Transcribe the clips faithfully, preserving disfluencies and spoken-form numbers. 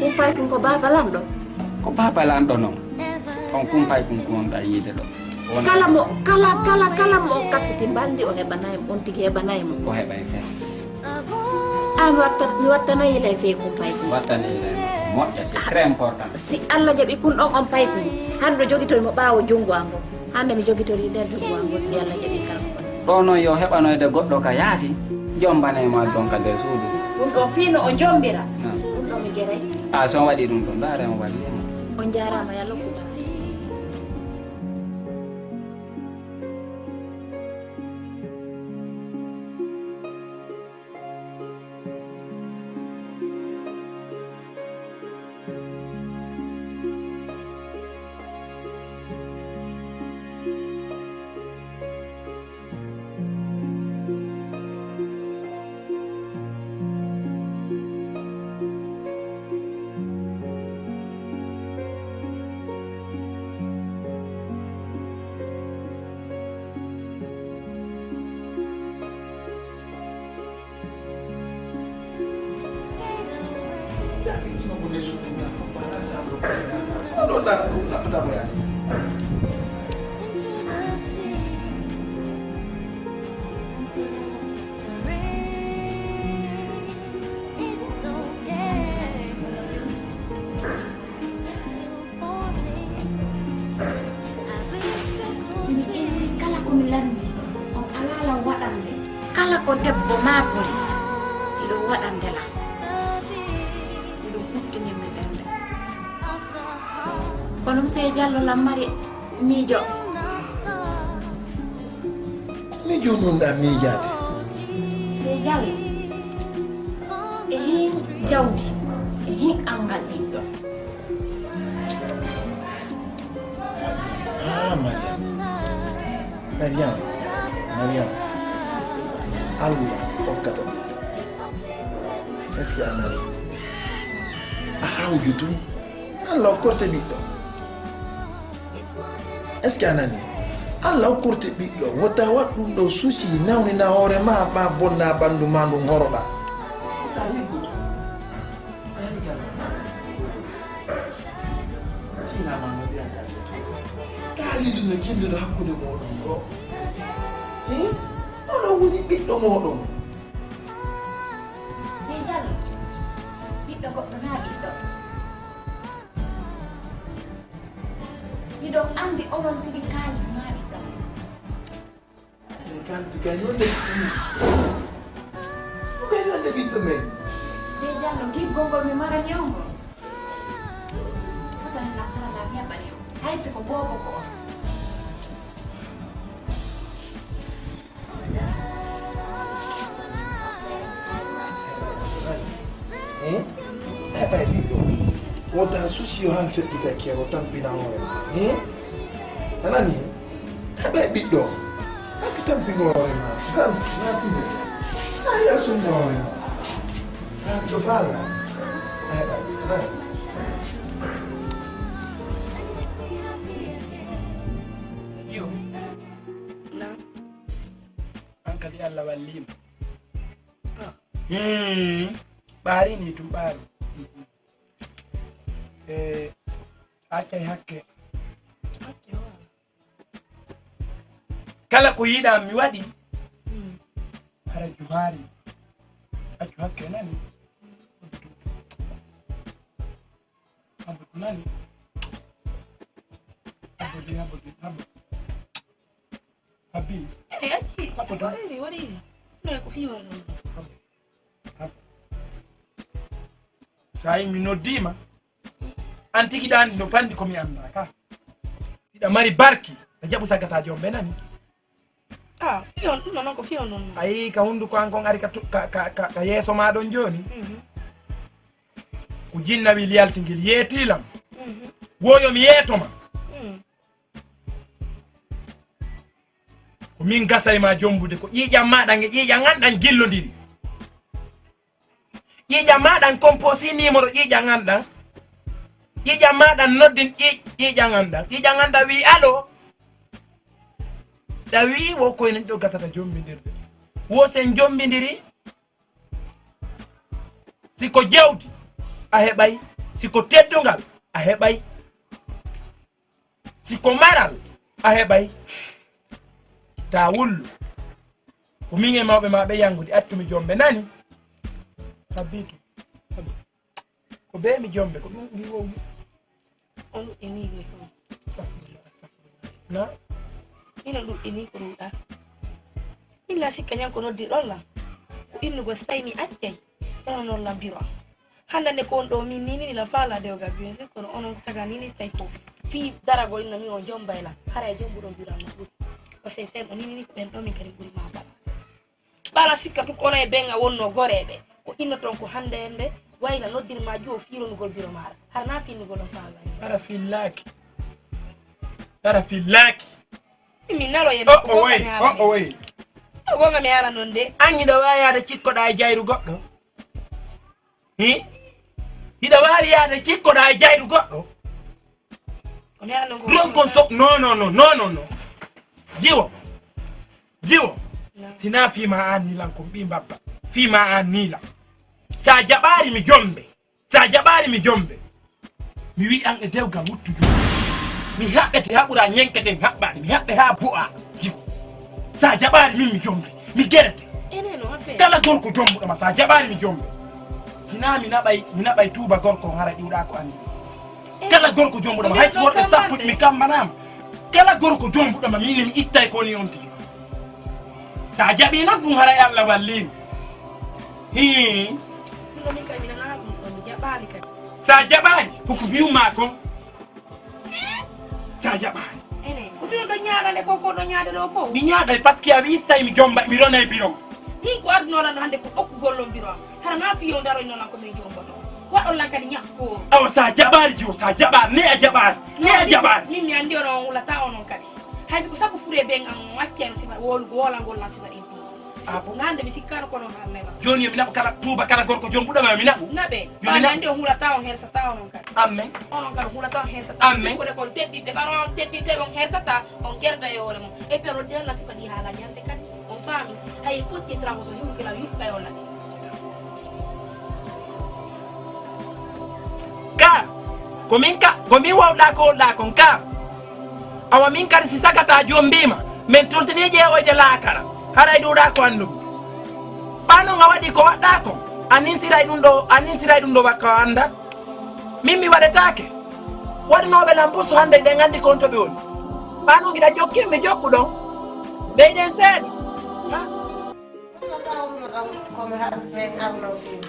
Kumpaykun ko baaba lanɗo? Ko baaba lanɗo non. On kumpaykun ko wonɗa yiide ɗo. Kala mo, kala, kala, kala mo o kafiti mbalndi, o heɓanay mo, on tigi heɓanay mo. O heɓay fes. An watta, mi wattanayi lay fee kumpaykun. Wattanayi lay mo. Moƴƴa, c'est très important. Si Allah jaɓi kun ɗon on paykun, hande jogitori mo ɓaawo junngo an ngo. Hande mi jogitori nder junngo an ngo, si Allah jaɓi kala ko. Ɗo noon yo heɓanoyde goɗɗo ka yaasi, jombanee mo addon ka nder suudu. Ɗum ɗo fii no o jombira. Ah. Ɗum ɗo mi geray. Ah, so on waɗi ɗum ɗon, ndaare on waɗi. On jaaraama, yo Allah hokku barke. Si mi ƴeewi kala ko mi lanndi, on alaa lan waɗande. Kala ko debbo maa bori, hiɗon waɗande lan. Hiɗon ɓuttinimmi ɓernde. Kono Monsieur Diallo lan mari miijo. Miijo non ɗa miijaade. Monsieur Diallo, e hin jawdi, e hin anngal ɓiɗɗo. Ah, Mariam. Mariam. Mariam. Allah hokkata ɓiɗɗo. Est-ce que a nani? A hawju tun. Allah hokkorte ɓiɗɗo. Est-ce que a nani? Allah hokkorte ɓiɗɗo. Wota waɗ ɗum ɗo suusi, nawnina hoore ma, ma bonna ɓandu ma ndun horoɗa. Wota yeggu tun. Sinama no ɓiyata. Kaalidu no tinduɗo hakkunde moɗon ɗo. Eh? Oɗon woni ɓiɗɗo moɗon. Sey Diallo, ɓiɗɗo goɗɗo na ɓiɗɗo. Miɗon anndi onon tigi kaalidu na ɓiɗɗo. Mais Kaldu kay noon de ɓiɗɗo men. Ɗum kay noon de ɓiɗɗo men. Sey Diallo, giggol ngol mi marani on ngol. Fotani lam kala lam heɓani on. Hay si ko boobo ko on. Eh? Heɓay ɓiɗɗo. Wota susi yo han feƴƴita kero tampina hoore ma. Eh? A nani? Heɓay ɓiɗɗo. Haki tampingo hoore ma. Ran, natinde. Ari a sunna hoore ma. Ran to falla. Heɓay ɓiɗɗo. Nani? Yo. Naam. An kadi Allah walliima. Hmm. Ɓaari ni tum ɓaari. E accay hakke. Kala ko yiɗaa mi waɗi. Hmm. Hara juhaari. Accu hakke nani. Abdu nani. Abdu, Abdu, Abdu. Habbi. Eh, acci. Habbi. Waɗi, waɗi. Ɗum ko fiiwa ɗum. Habbi. Habbi. So a yi mi noddiima, an tigi ɗan no fandi ko mi anndaa ka. Siɗa mari barki, a jaɓu sagata jombe nani. Ah, fiyon, ɗum noon ko fiyon noon. A yii ka hunnduko an kon ari ka tu-, ka, ka, ka, ka yeeso maa ɗon jooni? Mhm. Ko jinnawil yalti ngil yeetii lam. Mhm. Wo yo mi yeeto ma. Mm. Ko min gasa e ma jombude, ko ƴiiƴam maa ɗan e ƴiiƴam an ɗan jillondiri. Ƴiiƴam maa ɗan composé numéro ƴiiƴam an ɗan. Ƴiiƴam maa ɗan noddin ƴii-, ƴiiƴam an ɗan. Ƴiiƴam an ɗan wii, "Allo?" Ɗan wii, "Wo koynen ɗo gasata jombindirde. Wo sen jombindiri, si ko jawdi, a heɓay. Si ko teddungal, a heɓay. Si ko maral, a heɓay. Ta wullu. Ko min e mawɓe ma ɓe yangude, accu mi jombe, nani? Habitu. Ko be mi jombe, ko ɗum ɗi wowli. On ɗuɗɗini ɗum. Astagfirullah, astagfirullah. Na? Ina ɗuɗɗini ko ɗum ɗa. Min la sikka ñan ko noddi ɗon lan. Ko innugol so tawi mi accay. Kono noon lan biro am. Hannde nde ko on ɗo min ninini lan faala dewgal bien sûr kono onon ko saga nini so tawi ko fii daragol inna min on jombay lan. Hara e jombuɗon biro am no ɓuri. Ko sey fen o ninini ko ɓen ɗo min kadi ɓuri ma bala. Ɓala sikka tun ko onon e ɓen a wonno goreeɓe. Ko innoton ko hannde hannde wayla noddirma juwo fiironugol biro maaɗa. Hara na fiinnugol on faala. Hara fillaaki. Hara fillaaki. Mi nalo yen. O o wayi, o o wayi. O gonga mi ala non de. An hiɗa waawi yaade cikkoɗa e jayru goɗɗo? Hi? Hiɗa waawi yaade cikkoɗa e jayru goɗɗo? Ko mi ala non ko. Ronkon so, non, non, non, non, non, non. Jiwo. Jiwo. Sina fima an ni lan kon ɓi mbabba. Fima an ni lan. Sa jaɓaari mi jombe. Sa jaɓaari mi jombe. Mi wi an e dewgal wuttu juuɗe. Mi haɓɓete haɓura ñenkete mi haɓɓaade. Mi haɓɓe haa bu'a. Jiwo. Sa jaɓaari min mi jombe. Mi gerete. Ene no haɓɓe. Kala gorko jombuɗo ma sa jaɓaari mi jombe. Sina mi naɓay mi naɓay tuuba gorko on hara ƴuuɗa ko anndi. Kala gorko jombuɗo ma hay so worɓe sappo mi kambanama. Kala gorko jombuɗo ma min mi ittay ko woni on tigi. Sa jaɓi noon ɗum haray Allah wallima. Hii. Ɗum min kay mi nanaa ɗum ɗon mi jaɓaali kadi. Sa jaɓaali koko mbiyumma kon. Sa jaɓaali. Ene ko ɗum ɗo ñaaɗande ko ko ɗo ñaade ɗo fof. Mi ñaaɗay par ce que a wii so tawi mi jomba mi ronay biro. Min ko adunoolan hannde ko okkugol lon biro am. Hara na fiyo daroy noon lan ko min jomboto. Waɗon lan kadi ñakko. Awa sa jaɓaali jiwo sa jaɓaali ne a jaɓaali ne a jaɓaali. Min mi anndi onon on wulata onon kadi. Hay so ko sabu fure ben am wacceno sifa wolu wolangol lan sifa ɗin. Ah bon? Nande mi sikkano kono hannde ma. Joni yo mi naɓu kala tuuba kala gorko jom buɗama yo mi naɓu. Naɓe. Yo mi naɓu. Nande on hulata on hersata onon kadi. Amen. Onon kadi hulata on hersata. Amen. Sikkude kon teddidde ɓano on teddidde on hersata on gerda e hoore mum. Et puis aɗo della sifa ɗi haala ñande kadi on faami. Hay fotti tramo so yurkila yurka yo laɓi. Ka ko min ka ko min wawɗa ko wowɗa kon ka. Awa min kadi si sagata joom mbima min toltini ƴeewoyde laakara haray ɗuuɗa ko anndu. Ɓa noon a waɗi ko waɗɗa kon a ninsiray ɗum ɗo a ninsiray ɗum ɗo wakka o annda. Min mi waɗetaake waɗunooɓe lan bus hannde ɗen anndi kon to ɓe woni. Ɓa noon giɗa jokkin mi jokku ɗon ɓeyden seeɗa. Komi haɗu ɓen arno fii.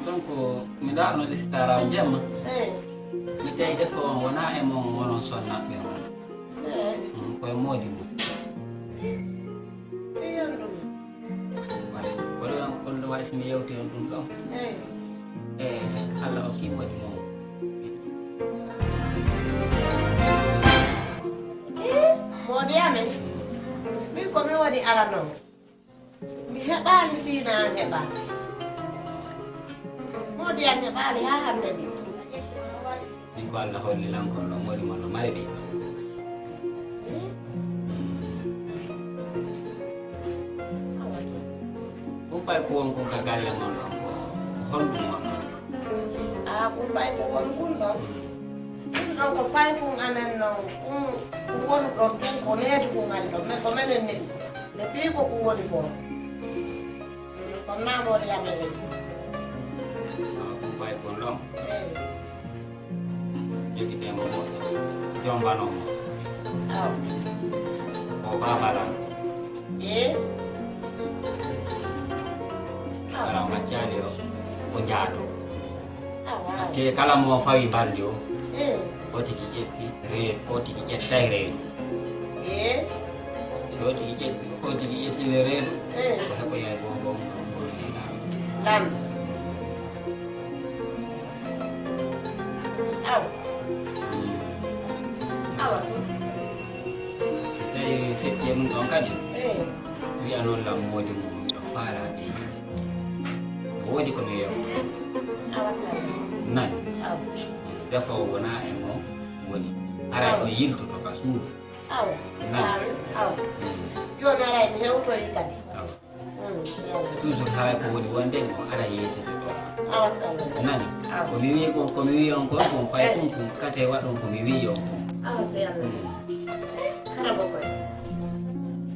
Donc mi ndaarno lisitara o jemma. Mi tawi defo on wona e mon wonon sonnaɓɓe on. Koye moodi mum. Kono ɗo wayi so mi yewti on ɗum ɗon. E Allah okki moodi mum. Moodi amen. Min ko mi woni arano. Mi heɓaali siina an heɓaali. Moodi an heɓaali haa hannde ni. Min ko Allah holli lan kon ɗo moodi mon no mari ɓiɗɗo. Ɗum pay ko won kon ka galle mon ɗon ko honɗum won ɗon? A ɗum pay ko won kun ɗon. Ɗum ɗon ko pay kun amen non. Ɗum ɗum woni ɗon ɗum ko needi kun ari ɗon. Men ko menen neɗɗo. Nde fii ko kun woni ko. Kono naa mboɗo yamere. Awa ko mbayi kon ɗon. Jogitee mo moƴƴo. Jombano mo. Awa. Ko babalan. Ee. Kala o maccaali o ko jaato. Parce que kala mo fawi mbaldi o o tigi ƴetti reedu o tigi ƴettay reedu so o tigi ƴetti o tigi ƴettine reedu ko heɓoyay bonbon bonbon heeɗa lan aw awa tun so tawi fetti e ɗum ɗon kadi wiya noon lam moodi mum miɗo faala ɓe yiɗe no woodi ko mi wiya nani defoowo wona e mo woni ara o yiltoto ka suudu awa awa joni ara mi hewtoyi kadi toujours haray ko woni wonde ko ara yeetete ɗo Awa, sala. A nani? Awa. Ko mi wi ko, ko mi wi on kon, kon pay Eh. kon, kon kate waɗon ko mi wi on kon. Awa, sala. Mm. Eh, kala ko koy.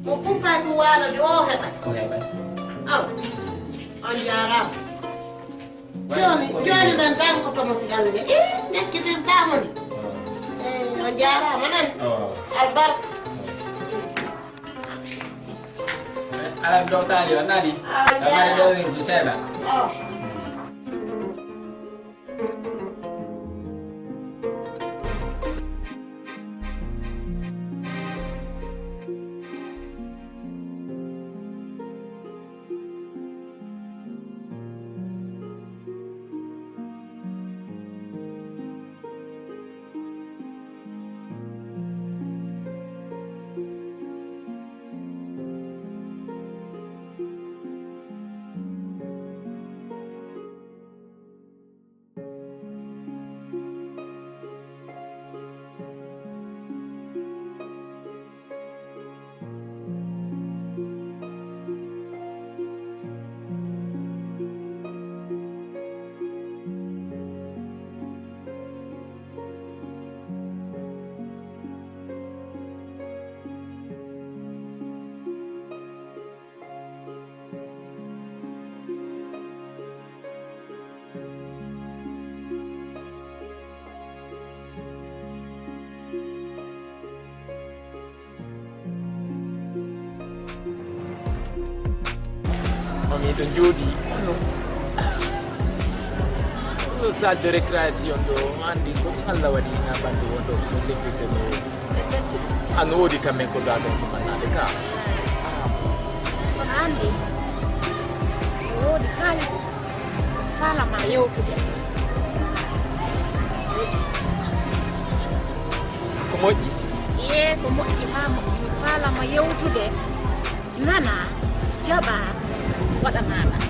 Mo kumpay ko walo de o heɓa. Ko heɓa. Awa. On jaaraama. Jooni, jooni men tan ko tomo si Alla. Eh, nekkitirtaa mo ni. Eh, on jaaraama nani. Oh. Albarka. Alam dow taali on nani? Ah, on jaaraama. Ɗo wirdu seeɗa. Oh. Mami ɗo jooɗi ɗo salle de récréation ɗo, anndi ko ɗum Allah waɗi na banndi wonɗo ko sécurité no woodi. An no woodi kammen ko gaa ɗon ko mannade ka. Kono anndi no woodi kaali faalama yewtude. Ko moƴƴi? Ye ko moƴƴi haa moƴƴi. Mi faalama yewtude. Nana, jaɓa, waɗanaa lan.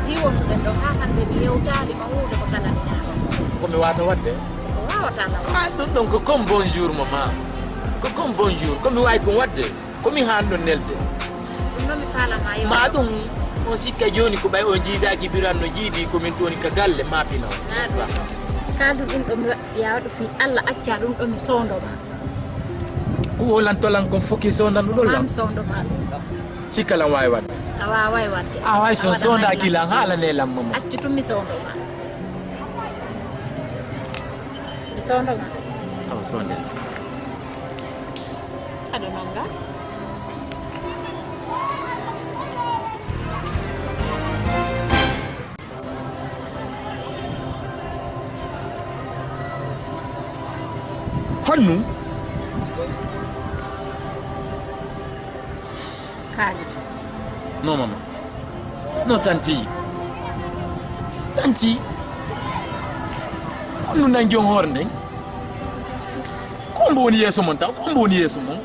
Fii wonduɗen ɗo haa hannde mi yewtaali ma huunde ko sanani lan. Ko mi waata waɗde? Ko waawataa lan. Ma ɗum ɗon ko comme bonjour mo ma. Ko comme bonjour. Ko mi waawi kon waɗde. Ko mi haan ɗon nelde. Ɗum ɗon mi faalaa ma yewta. Ma ɗum on sikka jooni ko ɓay on jiidaaki Biran no jiidi ko min tooni ka galle ma pino. N'est-ce pas? Kaadu ɗum ɗo mi waɗi yaa waɗu fii Alla acca ɗum ɗo mi soondo ma. Ko wolantolan kon foki sondanɗo ɗon lan. Mam sondo ma ɗum ɗo. Sikka lan waawi waɗde. A waaway waɗde. A waaway son sondaaki lan haalane lan momo. Accu tun mi sondo ma. Mi sondo ma. Awa sonde. Aɗo nanga. Honnu? Khalid. No, mama. No, tanti. Tanti. Honnu nangi on hoore nden? Ko hombo woni yeeso mon taw? Ko hombo woni yeeso mon?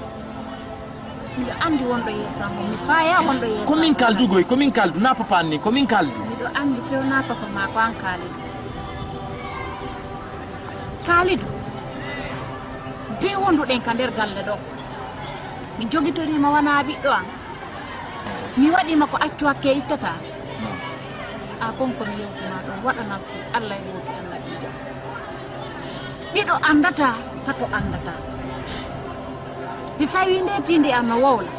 Miɗo anndi wonɗo yeeso am, mi faaya wonɗo yeeso am. Ko min kaldu goy, ko min kaldu, na papa ni, ko min kaldu. Miɗo anndi few na papa ma ko an Kalidu. Kalidu, be wonduɗen ka nder galle ɗo. Mi jogitoriima wanaa ɓiɗɗo am. Mi waɗiima ko accu hakke ittata. A kon ko mi yewtuma ɗon waɗanam fii Allah e wooti annabiijo. Ɗiɗo anndata, tato anndata. Si sawi nde tiinde am no wowla,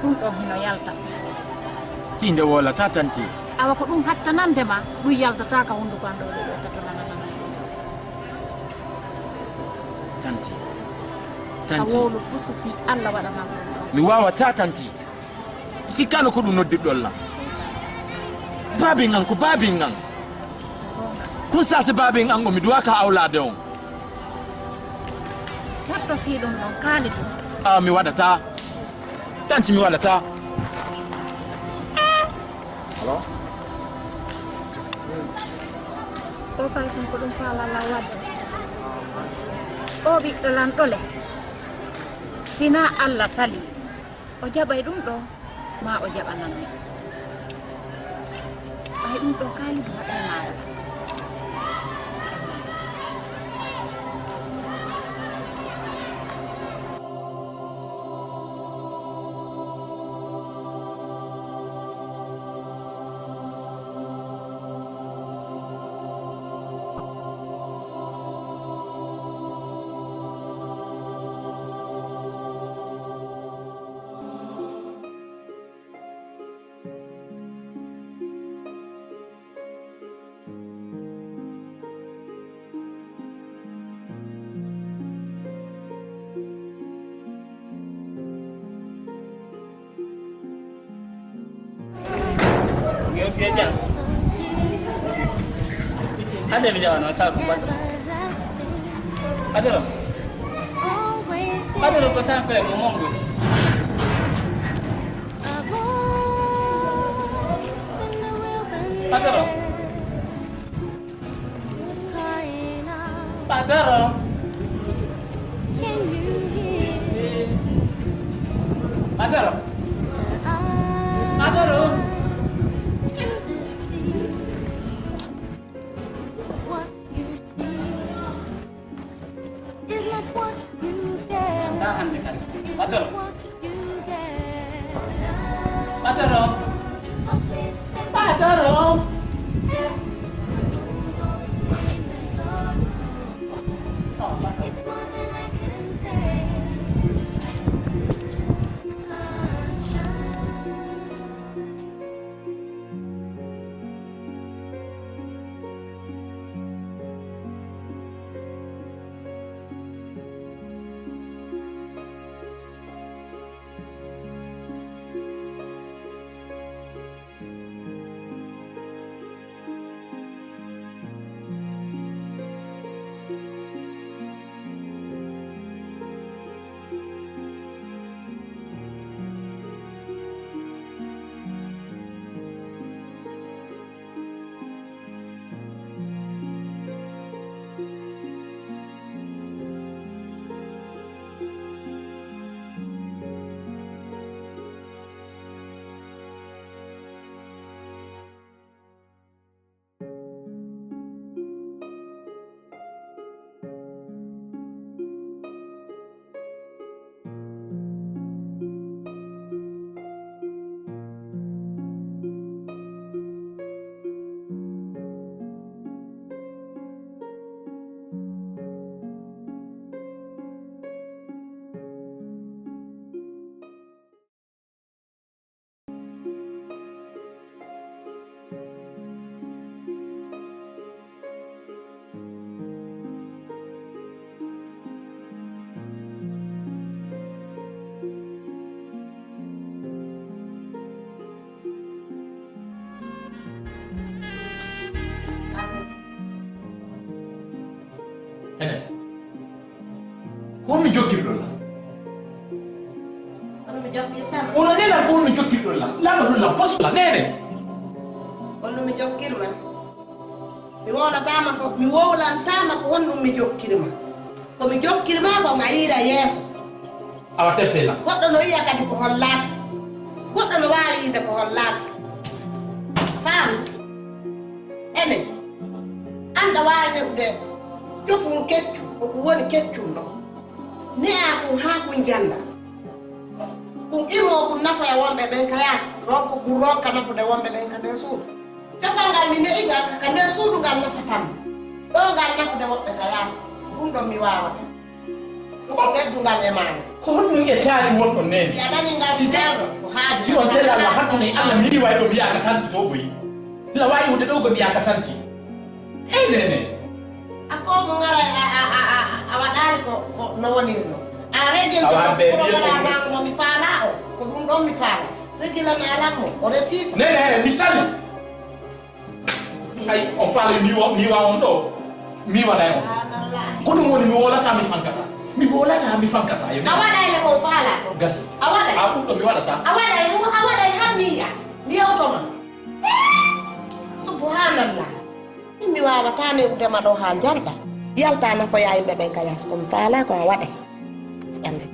ɗum ɗon hino yalta. Tiinde wowlata tanti. Awa ko ɗum hattanande ma, ɗum yaltata ka hunduko an ɗo ɗo tato nananama. Tanti. Tanti. A wowlu fusu fii Allah waɗanam ɗum ɗon. Mi wawata tanti. Sikkano ko ɗum noddirɗon lan. Baaben an ko baaben an. Kun sase baaben an o mi duwaka awlaade on. Tatto fii ɗum ɗon kaali ɗum. A mi waɗata. Tanti mi waɗata. Alo? O kay ɗum ko ɗum faalala waɗde. O ɓiɗɗo lan ɗole. Sina Allah sali. O jaɓay ɗum ɗo, maa o jaɓanan mi. Ɓay ɗum ɗo kaalidu waɗay maa wala. Ade mi jawa no sa ko badro. Badro. Badro ko san fe mo mongo. Badro. Badro. Badro. Badro. Nda hannde kadi. Badro. Badro. Badro. Enen. Ko honno jokkirɗon lan? Kono mi jokkirtama. Onon nenan ko honno jokkirɗon lan? Lanɗon lan, fosko lan, nenen. Kono mi jokkirma. Mi wowlataama ko, mi wowlantaama ko honɗum mi jokkirma. Ko mi jokkirma ko ngayiira yeeso. Awa, terse lan. Goɗɗo no yiya kadi ko hollaaka. Goɗɗo no waawi yiide ko hollaaka. Faami? Enen. Anɗa waawi neɗɗude cofun keccu, ko ko woni keccun ɗon. Ne'a kun haa kun jannda. Kun immo kun nafoya wonɓe ɓen ka yaasi. Ronko kun ronka nafude wonɓe ɓen ka nder suudu. Cofal ngal mi ne'i ngal ka nder suudu ngal nafatam. Ɗo ngal nafude woɓɓe ka yaasi. Ɗum ɗon mi waawata. Ɗum ko teddungal e maango. Ko honɗum e taari wonɗon nene? Si a nani ngal si ta-, ko haaju si on sella Allah hakkunde e Allah mi riiwa e ɗo mi yaaka tanti to boyi. Lawa iwde ɗo ko mi yaaka tanti. Ey nene. A fof mo ngara a, a, a, a, a waɗaali ko, ko no wonirno. A regilde awa ko ɓe ko wiye wala ko maango mo mi faala o. Ko ɗum ɗon mi faala. Regilana alammo. O resisa. Nene, mi sali. Ay, on faala mi wa-, mi wa on ɗo. Mi waɗa on. Subhanallah. Ko ɗum woni mi wolata, mi fankata. Mi wolata, mi fankata. Yo mi a waɗay le ko faala ko. Gasi. A waɗay. A ɗum ɗo mi waɗata. A waɗay, a waɗay han mi yiya. Mi yewto ma. Subhanallah. Min mi waawata newude ma ɗo haa njanɗa. Yalta nafoya yimɓe ɓen ka yaas ko mi faala ko a waɗay. Si annde.